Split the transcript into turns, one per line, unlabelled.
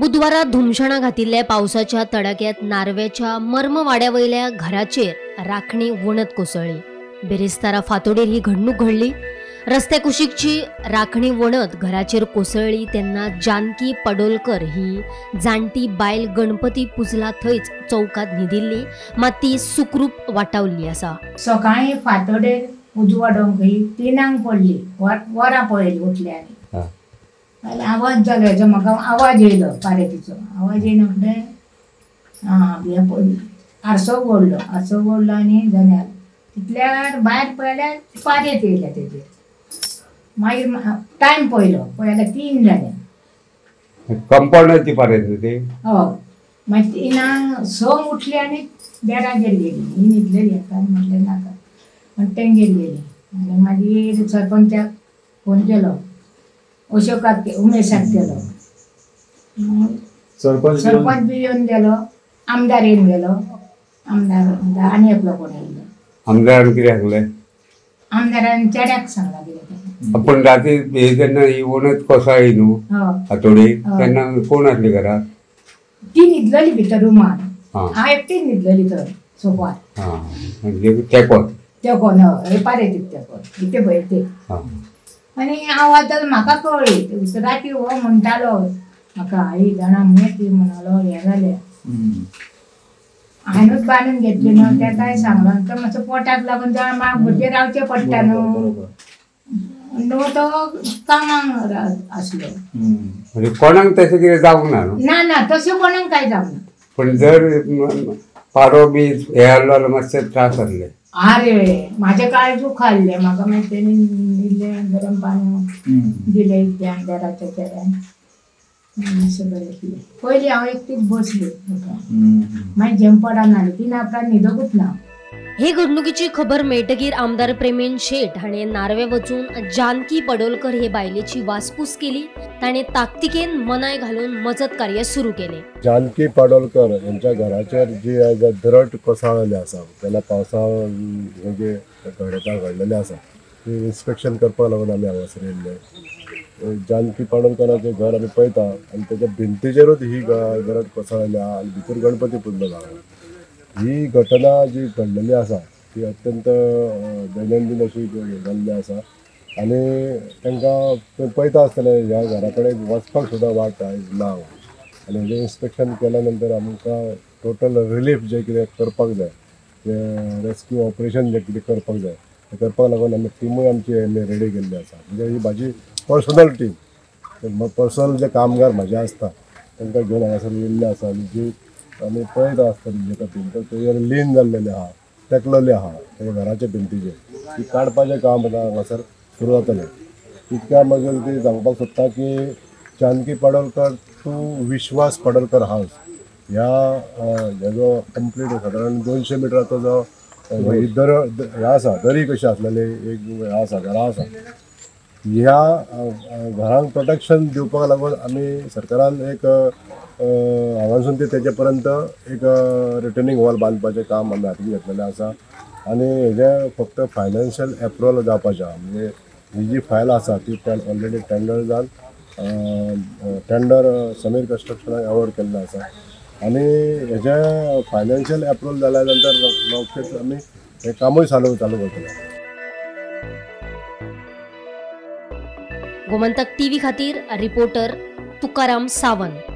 बुधवारा धुमशणा घातिल्ल्या पावसाच्या तडाक्यात नार्वेच्या मर्मवाड्या वयल्या घराचेर राखणी वणत कोसळ्ळी. बिरेस्तारा फांतोडेर ही घडणूक घडली. रस्त्या कुशीकची राखणी वणत घराचेर कोसळ्ळी तेन्ना जानकी पडोलकर ही जाणटी बायल गणपती पुजला थंयच चौकात न्हिदिल्ली, मात ती सुखरूप वाटावल्ली आसा.
सकाळी फांतोडेर उजवाडोंक ही 3 पडली, वरां पळयली उठली आनी आवाज जालो हेजो, म्हाका आवाज येयलो पारेतीचो आवाज येयना फुडें हें आरसो उगडलो, आरसो उगडलो आनी जनेल तितल्यार भायर पळयल्यार पारेत येयल्या तेजेर. मागीर टायम पळयलो, पळयल्यार 3 जाले.
कंपाऊंडाची पारेत ती?
हय. मागीर 3 6 उठली आनी देरागेर गेली. ही न्हिदलेली आतां म्हटलें नाका म्हण तेंगेर गेली. आनी मागीर सरपंचाक फोन केलो, अशोकाक उमेशाक केलो, सरपंच बी येवन गेलो, आमदार येवन गेलो, आमदार आनी एकलो कोण येयलो.
आमदारान कितें सांगलें?
आमदारान चेड्याक सांगलां कितें.
आपण राती हे जेन्ना ही वणत कोसळ्ळी न्हू फांतोडेर तेन्ना कोण आसली घरात?
ती न्हिदलेली भितर रुमान, हांव एकटी न्हिदलेली थंय सोफार.
म्हणजे तेकोन
तेकोन हय, पारेतीक तेकोन इथे पळय ते. आनी आवाज जालो म्हाका कळ्ळी. राती हो म्हणटालो म्हाका, आई जाणा मगे ती म्हणालो हें जालें हांवेनूच बांदून घेतली न्हू, तेकाय सांगलां. तो मातसो पोटाक लागून जाण म्हाका भुरगें रावचें पडटा न्हू, न्हू तो कामाक आसलो.
म्हणजे कोणाक तशें कितें जावंक ना?
ना ना, तशें कोणाक कांय जावंक ना.
पण जर पारो बी हे आसलो जाल्यार मातशे त्रास जाल्ले.
आरे म्हाजें काळज दुखाल्लें म्हाका. मागीर तेणी इल्लें गरम पाणी दिलें इतल्यान देराच्या चेड्यान, मातशें बरें जालें. पयलीं हांव एकटीच बसली, मागीर झेम पडना, 3 उपरांत न्हिदकूच ना.
हे घडणुकीची खबर मेळटकीर आमदार प्रेमेन शेट हाणें नार्वे वचून जानकी पडोलकर हे बायलेची वासपूस केली. ताणें ताकतिकेन मनाय घालून मजत कार्य सुरू केलें.
जानकी पडोलकर यांच्या घराचेर जी आयज दरट कोसळ्ळेली आसा, तेन्ना पावसा जे घडता घडलेलें आसा ती इन्स्पेक्शन करपाक लागून आमी हांगासर येयल्ले. जानकी पडोलकराचें घर आमी पळयता आनी तेच्या भिंतीचेरूच ही दरट कोसळ्ळेली आहा आनी भितर गणपती पुजलो आहा. ही घटना जी घडलेली आसा ती अत्यंत दैनंदीन अशी जाल्ली आसा आनी तांकां पळयता आसतना ह्या घरा कडेन वचपाक सुद्दां वाट आयज ना. आनी हेजें इन्स्पेक्शन केल्या नंतर आमकां टोटल रिलीफ जें कितें करपाक जाय, जें रेस्क्यू ऑपरेशन जें कितें करपाक जाय तें करपाक लागून आमी टिमूय आमची आमी रेडी केल्ली आसा. म्हणजे ही म्हाजी पर्सनल टीम, पर्सनल जे कामगार म्हाजे आसता तांकां घेवन हांगासर येयल्ले आसा. आनी जी आमी पळयता आसतली जेका भिंत तेजेर लीन जाल्लेले आहा, तेकलेले आहा तेज्या घराच्या भिंतीचेर, ती काडपाचें काम आतां हांगासर सुरू जातलें. तितक्या मागीर ती सांगपाक सोदता की जानकी पडोलकर टू विश्वास पडोलकर हावस ह्या हेजो कंप्लीट सादारण 200 मिटराचो जो ही दर ह्या आसा, दरी कशी आसलेली एक ह्या आसा, घरां आसा, ह्या घरांक प्रोटेक्शन दिवपाक लागून आमी सरकारान एक हांगासून ते तेजे पर्यंत एक रिटर्निंग वॉल बांदपाचें काम आमी हातीन घेतलेलें आसा. आनी हेजें फक्त फायनान्शियल एप्रुवल जावपाचें आहा. म्हणजे ही जी फायल आसा ती ऑलरेडी टेंडर जावन टेंडर समीर कन्स्ट्रक्शनाक अवॉर्ड केल्लें आसा आनी हेजें फायनान्शियल एप्रुवल जाल्या नंतर रोखडेंच आमी हें कामूय चालू करतले.
गोमंतक टीव्ही खातीर रिपोर्टर तुकाराम सावंत.